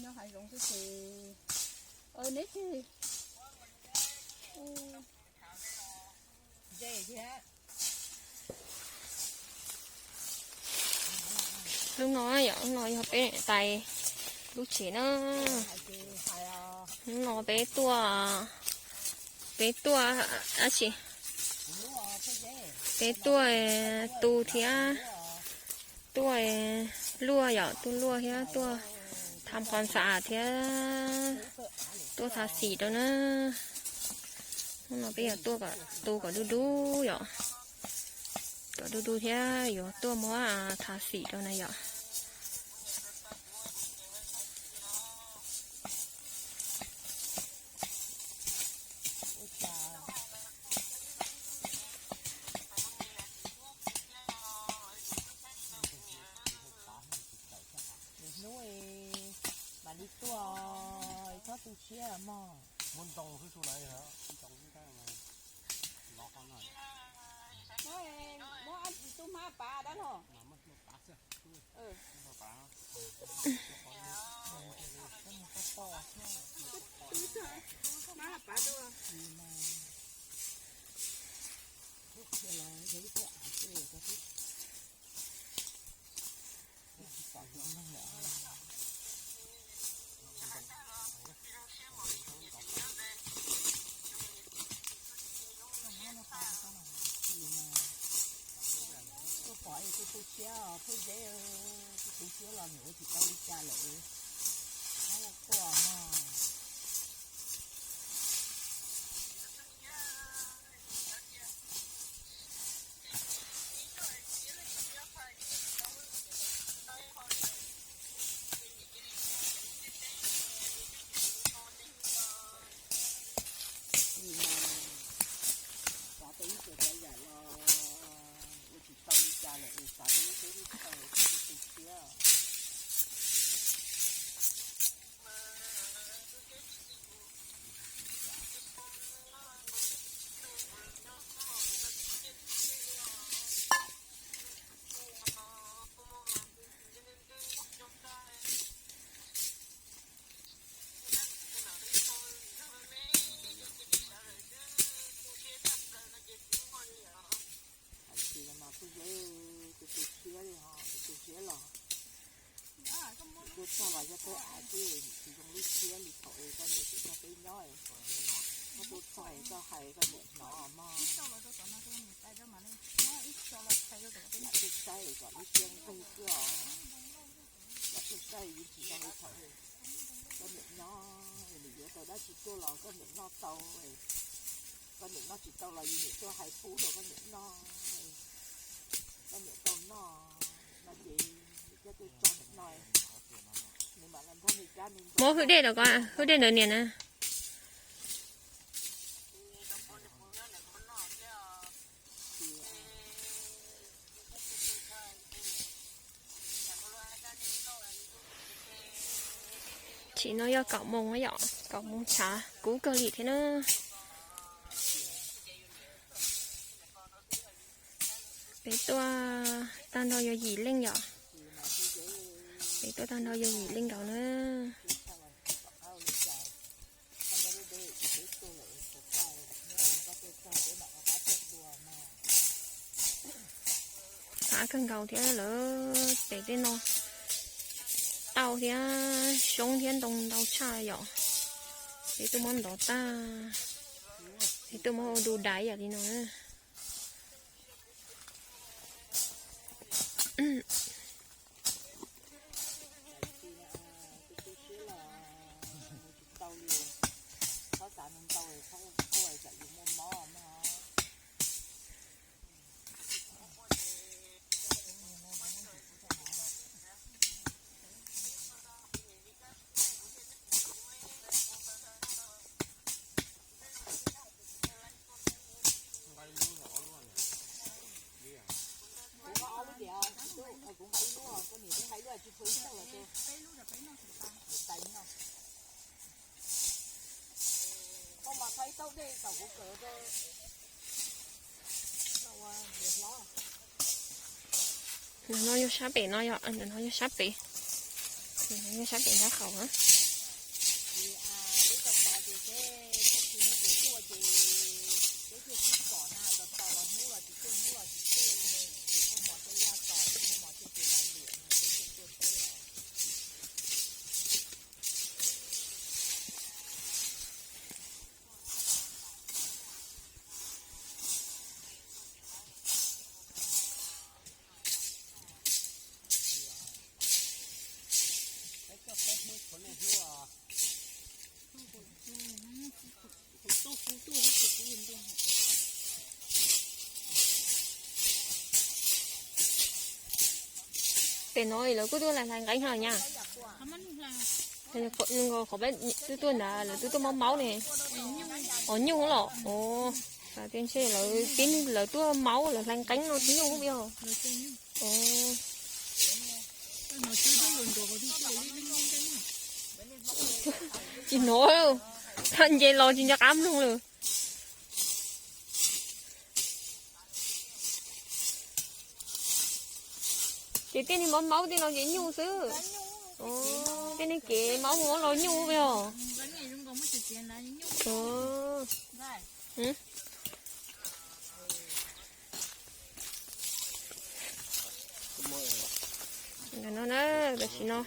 Nyob hav zoov xwb ces, neb ces lub no yom, lub no yog peb niam tais lub tsev na. Lub no peb tuaj, peb tuaj dab tsi, peb tuaj tu thiab tuaj luaj yom, tuaj luaj thiab tuaj tham qhov ntxa thiab tuaj tha xim rau na. Hnub no peb yuav tuaj kom tu kom dub dub yom, kom dub dub thiab yuav tuaj muab tha xim rau na yom. Hnub mam li tuaj, txhob tu siab mog. Muab ntoo xwb xu na, ntoo xwb tab. Muab ab tsis tub hmab pav dab los. Hmab pav dua. Kuv pom es kuv tu siab, phub zeb, kuv tu siab los nws ua tsis tau li cas lawm. Quaj no. Xav tau ib co cov yam los ua tsis tau li cas lawm, xav tau lub teb lub chaw, xav tau tu siab. Hais tias no kuj yog tus tu siab li ho, tus tu siab los kuj txog los yog peb av xwb, tsis zoo lub siab li thaum es koj niam tseem coj peb nyob. Koj tuaj txog es koj hais koj niam hnov mog. Lam tuaj saib kom lub siab nqig xwb os. Lam tuaj saib yeej tsis zoo li thaum koj niam nyob, nws yuav tau dab tsi tuaj los koj niam noj tau, koj niam noj tsis tau los yus niam tuaj hais pub rau koj niam noj, koj niam tau noj no ces coj tuaj tso niam no. Muab hwj dej rau ko, hwj dej ntawd niam na. Tsim no yog kaum moos yom, kaum moos tshav kub kawg li thiab na. Peb tuaj tag nrho yog yim leej yom. Peb tuaj tag nrho yog yim leej nkaus na. Qab kawg nkaus thiab lawm, pem tej no tau thiab, xyoob thiab ntoo ntau tshaj yom. Peb tuaj muab ntov tag, peb tuaj muab ua du daiv yom li no. Ntawm no yog sab pem no yom, ntawm no yog sab pem, ntawm no yog sab pem nrab qaum na. Pem no lawv kuj tuaj hlais nqeeb no nyab. Qhov peb tuaj ntawd lawv twb tuaj maub maub ne. Os, nyuj los os. Tias ntshe lawv pib lawv tuaj maub lawv hlais nqeeb no nyuj yog. Tsis hnov, txhaj nce los tsis nco qab mloog lawm. Ces tej niag maub maub tej no ces nyuj xwb. Tej niag kev maub maub los nyuj os. Ntawm no na, tam sim no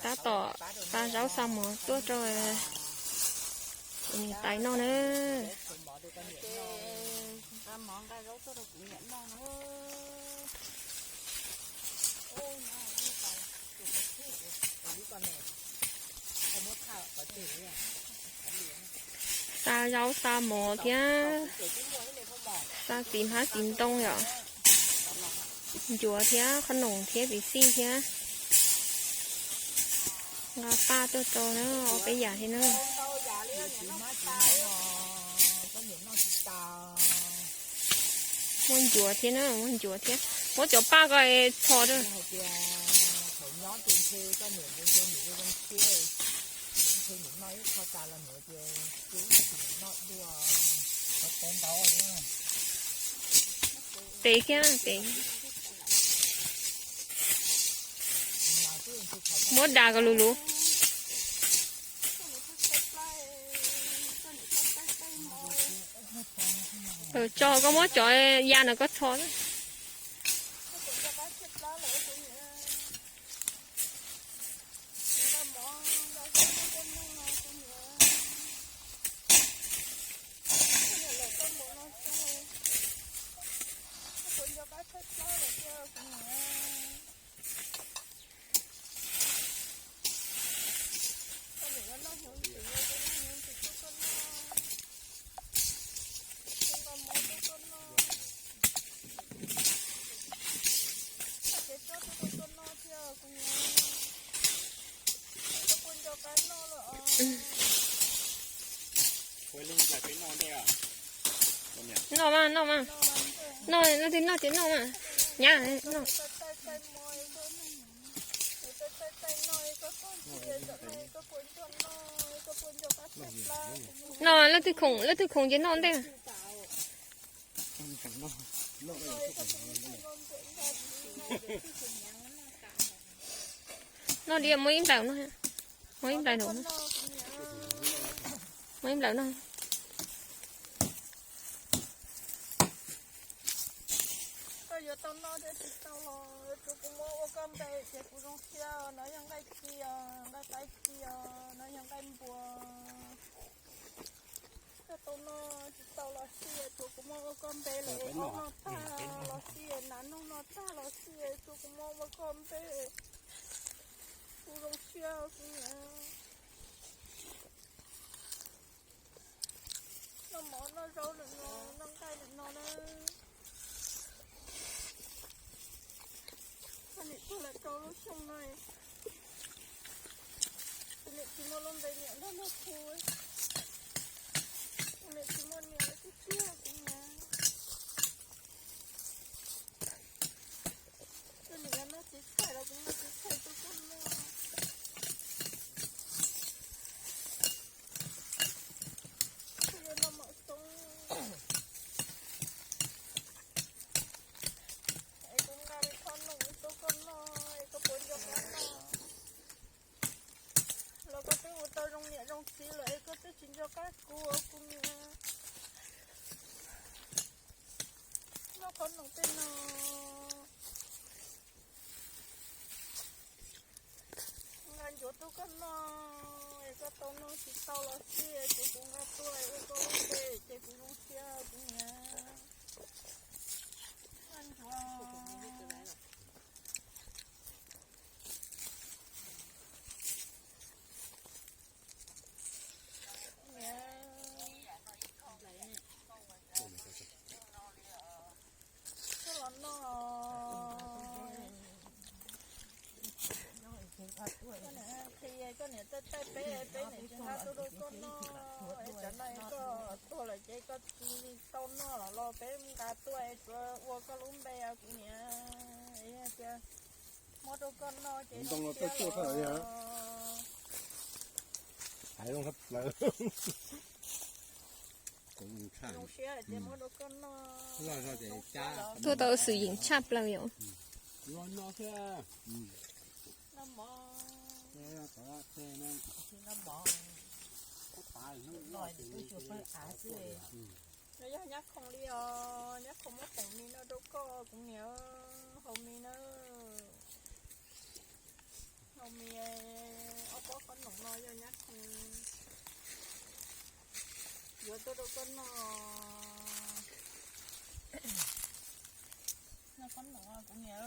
tab tom xa zaub xa mov tuaj rau niam tais noj na. Xa zaub xa mov thiab xa txiv hmab txiv ntoo yom. Ncuav thiab qhob noom thiab txiv xij thiab nqa paj tuaj rau na, ob peb yam thiab na. Muaj ncuav thiab na, muaj ncuav thiab. Muab cov paj ko txhos rau. Tes thiab tes. Muab da ko lus lus. Tso koj muab cov ya no koj txhos. Noj mas, noj mas. Noj, leej twg noj ces noj mas. Nyab, noj. Noj, leej twg khoom, leej twg khoom ces noj ntej. Noj diam, muaj ib nplaim no. Muaj ib nplaim no. Muaj ib nplaim no. Koj yuav tau noj thiab tsis tau los tsuav kuv muab ua koj npe ces kuv zoo siab. No yog nqaij ci os, nqaij qaib ci os, no yog nqaij npua. Koj tau noj tsis tau los xij tsuav kuv muab ua koj npe lawm, es aub noj tag los xij, nas noog noj tag los xij, tsuav kuv muab ua koj npe. Kuv zoo siab kuv niam. Noj mov noj zaub lawm no, noj nqaij lawm no na. Koj niam tuag lawm rau lub xyoo no, kuv niam tsis muaj lub npe niam nrog luag hu. Kuv niam tsis muaj niam lawm tiag tiag kuv niam. Kuv niam yuav noj txiv txhais los kuv muab txiv txhais rau koj noj. Kuv yuav Koj twb ua tau zoo niam zoo txiv lawm es koj twb tsis nco qab kuv, kuv niam. Noj qhov noom tej no, nqa ncuav tuaj koj noj, es koj tau noj tsis tau los xij, ces kuv nqa tuaj ua koj lub npe ces kuv zoo siab kuv niam. Nqa ncuav. Koj los noj, koj niam taij taij peb, peb niam tsis nqa tuaj rau koj noj, es tsam no koj tuag lawm ces koj tsis tau noj los los peb nqa tuaj es tsuas ua koj lub npe os kuv niam. Tias muab rau koj noj ces zoo siab los. Hais zoo siab ces muab rau koj noj. Tuaj tau xwm yeem tshaj plaws yom. Noj mov. No yog nyab khoom li os, nyab khoom muab poom mis no rau koj kuv niam, haus mis na. Haus mis, ob pob qhob noom no yog nyab khoom yuav tuaj rau koj noj. Noj qhob noom kuv niam,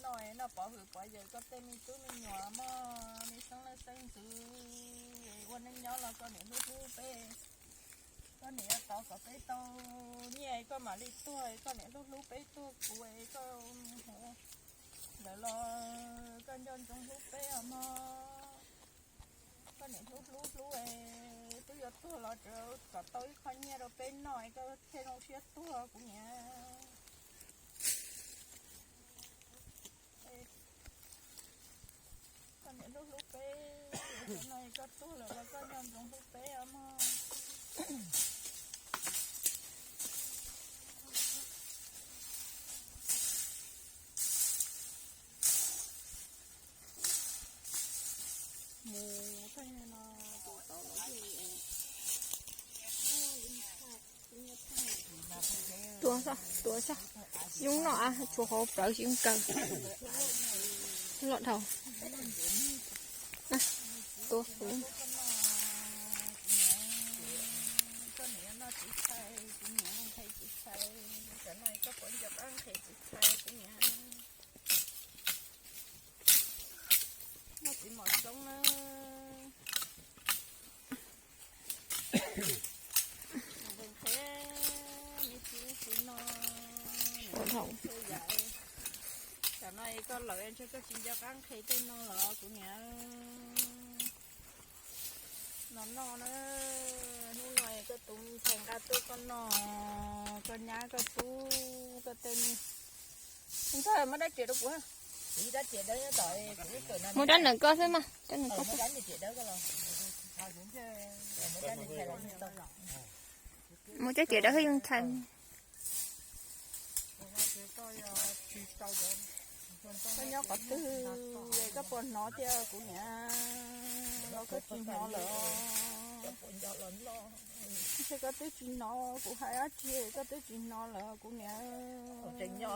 noj noj pov hwm pov yawm koj tej me tub me nyuam mog, me xeeb leej xeeb ntxwv ua neej nyob los koj niam hlub hlub peb. Koj niam yuav tos kom peb tau nyiaj koj mam li tuag, koj niam hlub hlub peb tuag kuv es koj hu lawm los koj nco ntsoov hlub peb os mog. Koj niam hlub hlub hlub es twb yuav tuag los tseem kom tau ib qho nyiaj rau peb noj es koj thiaj zoo siab tuag kuv niam. Koj niam hlub hlub peb, no koj tuag lawm los koj nco ntsoov hlub peb os mog. Mus tau no, tus tau los. Tua xwb, tua xwb. Yooj noj, tshuav qhov plawv tsis yooj kaw. Loj dhau. Tua kuv. Koj niam noj txiv txhais, kuv niam nqhis txiv txhais, tam no koj puas nco qab nqhis txiv txhais kuv niam. Noj txiv mos xoob na. Nqhis me txiv lub txiv no. Tam no koj lawm ntshe koj tsis nco qab nqhis tej no los kuv niam. No noj na, hnub no koj tus me ntxhais nqa tuaj koj noj, koj nyab koj tub koj tej me. Ntxhais muab rab riam rau kuv. Muab rab ntawm koj xwb mas, rab ntawm koj xwb. Muab rab riam dawb xwb yooj ntxhais. Koj nyob qhov twg, koj puas hnov thiab kuv niam? Los koj tsis hnov lawm. Ntshe koj twb tsis hnov kuv hais dab tsi, koj twb tsis hnov lawm kuv niam. Koj tseem hnov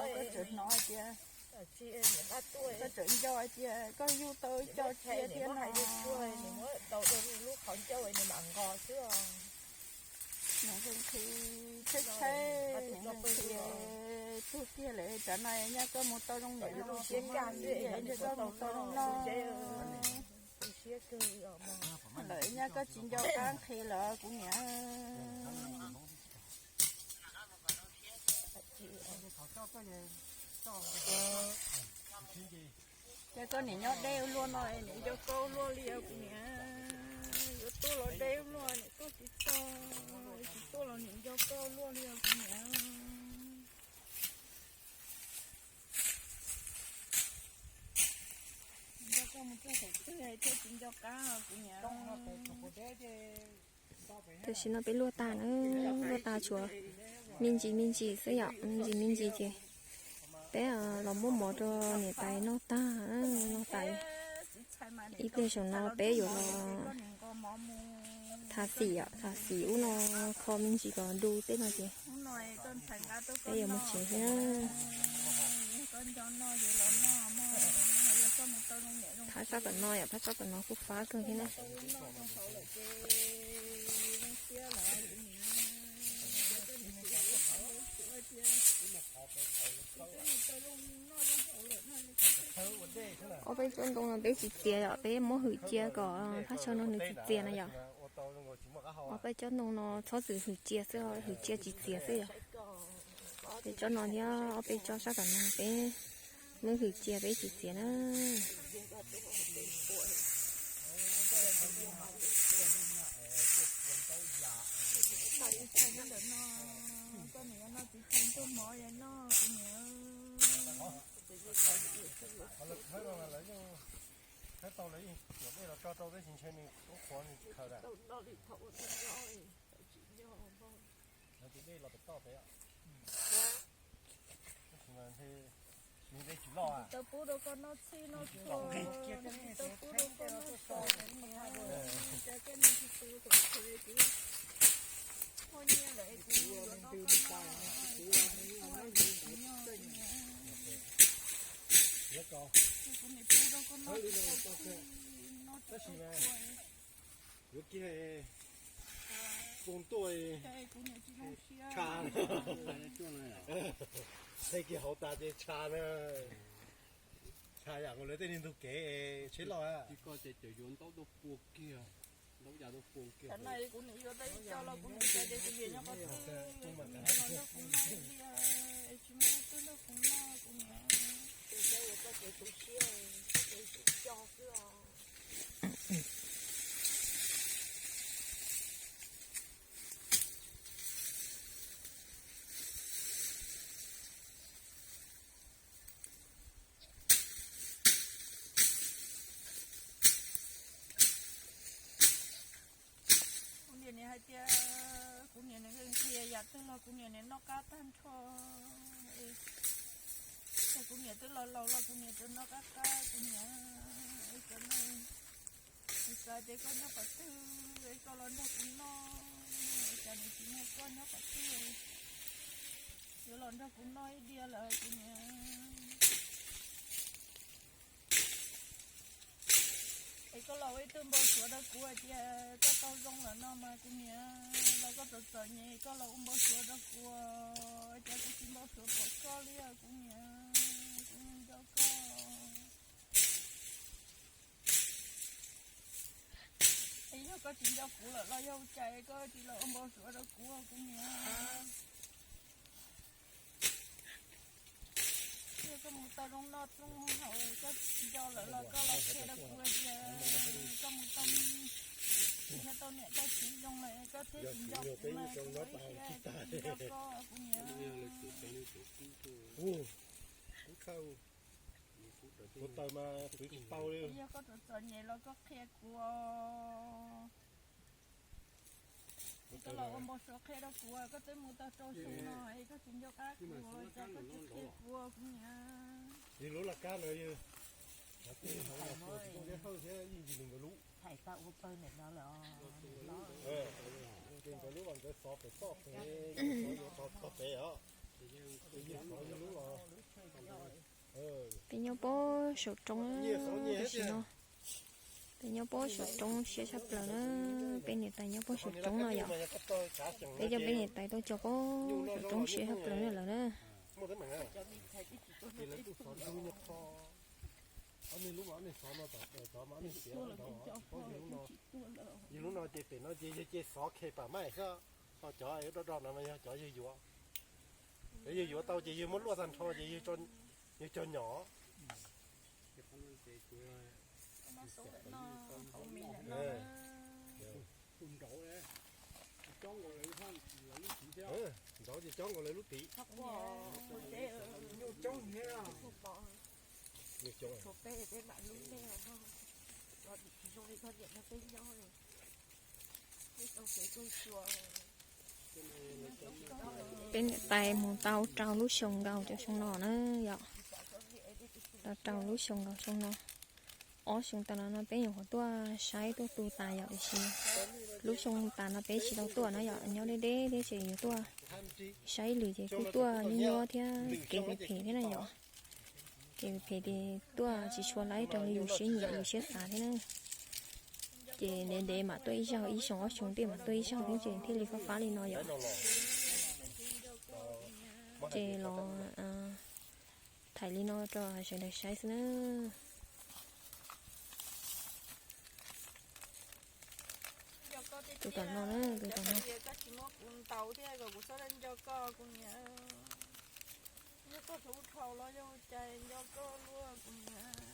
hais tias, koj tseem nco hais tias koj yug tau ib co cia thiab no. Niam nqhis nqhis tshaib tshaib, niam nqhis nqhis tug kiag lawm, tsam no nyab koj mus tau zoo niam zoo txiv, ntshe koj mus tau zoo noj lawm, nyab koj tsis nco qab nqhis lawm kuv niam. Ces koj niam nyob deb ua luaj no, niam nco koj ua luaj li os kuv niam. Yuav tuaj los deb ua luaj, niam tuaj tsis tau, tsis tuaj los niam nco koj ua luaj li os kuv niam. Nco koj mus txog thaum twg thiaj tsis nco qab kuv niam. Tam sim no peb luaj tas na, luaj tas tshuav me ntsis me ntsis xwb yom, me ntsis me ntsis ces peb los muab mov rau niam tais noj tag, noj tas. Ib pliag saum no peb yuav los tha xim, tha xim ub no, kho me ntsis kom du tej no ces peb yuav mus tsev thiab. Phab sab tom no yom, phab sab tom no kuj fab kawg thiab na. Ob peb tsob ntoo no peb tsis txiav yom, peb muab hwm cia kom thaj chaw no nws txias txias na yom. Ob peb tsob ntoo no txhob txwm hwm cia xwb, hwm cia tsis txias xwb yom. Peb tsob no thiab ob peb tsob sab tom no peb muab hwm cia peb tsis txias na. Tsis tau pub rau koj noj txhij noj txhua, tsis tau pub rau koj noj tshais, cas koj niam tsis tu kom tshuav kuv muaj nyiaj lawm kuv yuav tau koj noj, kuv niam pub rau koj noj txhij noj tshua. Yuav kiag poo tuaj, kuv niam tsis zoo siab. Txhij kiag hauv tas ces tshav na. Tshav yam nkaus lawv tej niag ntug kev tsheb loj. Tam no kuv niam yuav tau ib co los kuv niam cas ces kuv niam nyob qhov twg, kuv niam los nrog kuv noj ib pliag, es tsis muaj leej twg nrog kuv noj kuv niam. Kuv niam hais tias kuv niam nws qhia yam twg los kuv niam nws noj qab tag nrho. Ces kuv niam twb los laus los kuv niam twb noj qab qab kuv niam. Cov no, kuv xav tias koj nyob qhov twg es koj los nrog kuv noj, cas nws tsis muaj koj nyob qhov twg, yuav los nrog kuv noj ib diav lawm kuv niam. Es koj los ua ib tug npau suav rau kuv hais tias koj tau zoo lawm no mas kuv niam, los koj txom txom nyem koj los ua npau suav rau kuv, cas kuv tsis npau suav pom koj li os kuv niam, kuv nco koj. Es yog koj tsis nco kuv lawm los yog ua cas koj tsis los ua npau suav rau kuv kuv niam? Yog koj mus tau zoo noj zoo haus koj tsis nco lawm los koj los qhia rau kuv tias koj mus tau, thiab tau niam tau txiv zoo lawm koj thiaj tsis nco kuv mas kuv ua ib siab tsis nco koj kuv niam. Kuv taws mas twv tsis tau li. Yog koj txom txom nyem los koj qhia kuv. Es koj los ua npau suav qhia rau kuv, koj twb mus tau rau xyoo no es koj tsis nco qab kuv, cas koj tsis qhia kuv kuv niam? Yog lub laj kab no yog, hauv no tsis tau deb hawj thiab yeej yig li nkawd lub. Ces nkawd lub los nkawd xov pem toj pem, yuav tog tog pem os. Ces yog xov yog lub los. Peb nyob pob saum roob tam sim no. Peb nyob pob saum roob siab tshaj plaws na. Peb niam tais nyob pob saum roob no yom. Peb coj peb niam tais tuaj cog pob saum roob siab tshaj plaws na lawm na. Yog lub no ces pem no ces yog ces xov khe pam maij xwb. Ho cov do do no mas yog cov yawg yuav. Cov yawg yuav tau ces yawg muab luaj tag nrho ces yawg cog nyom. Nrauv ces cob nkaus lawv lub tim. Peb niam tais mus tau rau lub xyoo nkaus cov xyoo no na yom. Tau rau lub xyoo nkaus xyoo no. Ob xyoo tas los no peb nyuam qhuav tuaj saib tuaj tu tas yom, tiam sis lub xyoo tas no peb tsis tau tuaj na yom, nyob deb deb thiab ces yuav tuaj saib ib lwm ces kuj tuaj nyuaj nyuaj thiab kev phem phem thiab na yom. Kev phem phem ces tuaj tsis tshua laib raws li yus siab nyiam yus siab xav thiab na. Ces ntev ntev mam tuaj ib zaug, ib xyoo ob xyoo tej mam tuaj ib zaug thiab ces thiaj li fab fab li no yom. Ces los thaij li no rau sawv daws saib xwb na. Tus tom no na, tus tom no. Koj tsis muab kuv ntaus thiab kom kuv txhob nco koj kuv niam. Yog koj tus dhau los yog ua cas nco koj luaj kuv niam.